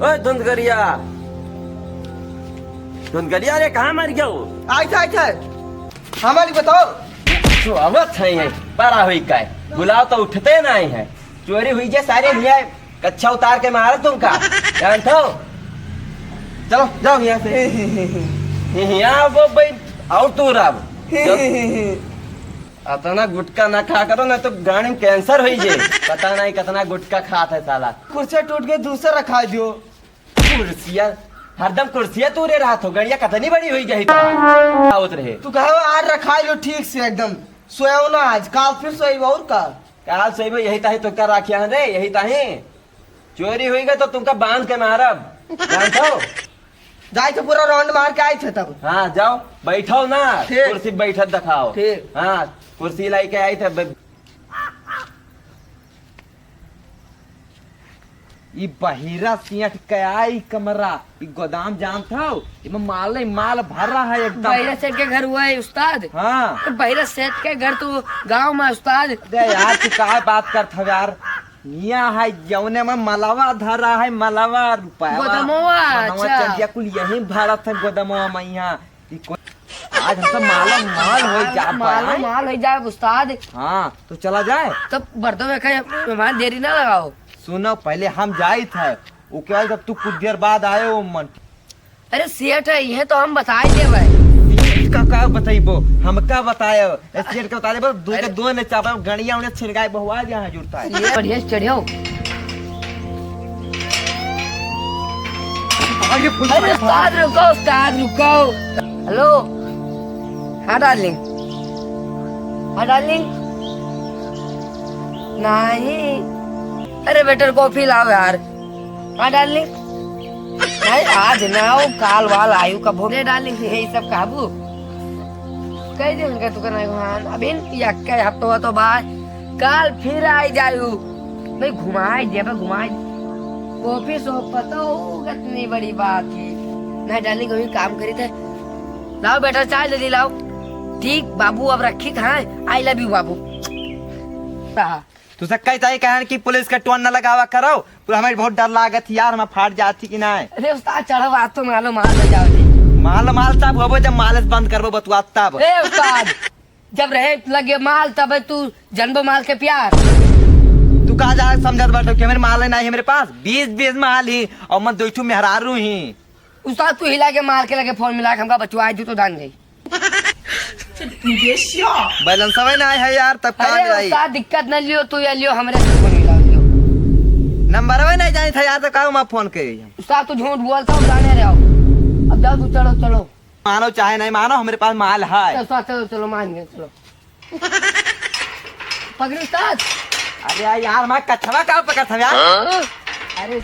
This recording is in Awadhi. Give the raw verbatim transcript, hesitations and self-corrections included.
ओए धुंधगरिया, धुंधगरिया रे, कहाँ मर गयो? आइथे, आइथे। हाँ मालिक, बताओ। तू आवत है, ये बड़ा होई काय? बुलाओ तो उठते नाहीं है। चोरी हुई जे सारे हिया, कच्छा उतार के मारो तुमका। जानत हो? चलो, जाओ यहाँ से। यहाँ वो भाई, और तू रब। अतना गुटखा ना खा करो, ना तो गाड़ी में कैंसर होई जे। पता नहीं कितना गुटखा खात है साला। कुर्सी टूट गई, दूसरा रखा दियो। कुर्सिया, हरदम कुर्सिया तूरे रहत हो, गड़िया कतनी बड़ी होई गई तो आवत रहे। तू कहो आर रखा लो ठीक से एकदम, सोयो ना आज, काल फिर सोई और का? काल सोई यही ताही तो कर रखिया है रे, यही ताही। चोरी होई गई तो तुमका बांध के मारब, जानत हो? जाई तो पूरा राउंड मार के आई थे तब। हाँ, जाओ, बैठो ना, ठीक। कुर्सी बैठत दिखाओ। ठीक। हाँ, कुर्सी लाई के आई थे, ब- ई बहिरा सेठ के आई कमरा, ई गोदाम जानत हो? इमे माल ही माल भरा है एकदम। बहिरा सेठ के घर हुआ है उस्ताद। हाँ। तो बहिरा सेठ के घर तो गाँव में उस्ताद। अरे यार, तू का बात करत हो यार? हिया है जौने में मलवा धरा है, मलवा रुपया। गोदमवा, मनवा अच्छा। चंदिया कुल यहीं भरत है गोदमवा में यहाँ। ई को-, आज हम सब मालो माल हो जाए मालो भाई। माल हो जाए उस्ताद। हाँ, तो चला जाए। तब बर्तन में कहीं मेहमान देरी ना लगाओ। सुनो, पहले हम जाइत है, ओके बाद जब तू कुछ देर बाद आए हो मन। अरे सेठ है, ये तो हम बताए देबै। सेठ का का बताइबो, हम का बताए? ए, सेठ का बता देबो, दो के अरे। दो ने चापा, गणिया उन्हें छिनगाए बहुआ जा है जुड़ता है। ये बढ़िया से चढ़ियो। आगे फुल अरे उस्ताद रुको, उस्ताद रुको। हेलो। हाँ डार्लिंग। हाँ डार्लिंग। नहीं। अरे वेटर कॉफी लाओ यार। हाँ डार्लिंग। नहीं आज ना आओ, काल वाल आयु कभो। ले डार्लिंग यही सब काबू। कह दे उनका तू करना है, हाँ, अभी यक्का हफ्तो तो बाद काल फिर आई जायु। नहीं घुमाए दे, अब घुमाए। कॉफी शॉप पर तो होगा इतनी बड़ी बात है। नहीं डार्लिंग, अभी काम करी थे। लाओ बेटा, चाय जल्दी लाओ। ठीक बाबू, अब रखी कहाँ है? I love you बाबू। रहा। तुसे कई ताई कहन कि पुलिस के टोन न लगावा करो, पूरा हमें बहुत डर लागत है यार, हम फाट जाती कि नहीं। अरे उस्ताद, चढ़ो बात तो मालो माल हो जाओ जी। माल माल तब होबो जब मालिश बंद करबो बतुआ तब। ए उस्ताद, जब रहे लगे माल तब तू जनबो माल के प्यार। तू का जा समझत बाटो कि हमारे माल है नहीं हमारे पास, बीस बीस माल ही और मैं दो ठो मेहरारू ही। उस्ताद, तू हिला के मार के लगे फोन मिला के हमका बचवाए दू तो दान गई। बैलेंसवे ना है यार, तब कहाँ अरे जाई? उस्ताद, दिक्कत न लियो, तू या लियो, हमरे से फोन मिला लियो। नंबरवे नहीं जानी था यार, तो काहे मैं फोन करे हम? उस्ताद, तू झूठ बोलता हूँ, जाने रहे हो। अब जाओ, तू चलो, चलो। मानो चाहे नहीं मानो, हमारे पास माल है। चलो उस्ताद, चलो, चलो, मान गए, चलो। पकड़ी उस्ताद। अरे यार, यार, मैं कछवा का पकड़ था यार। अरे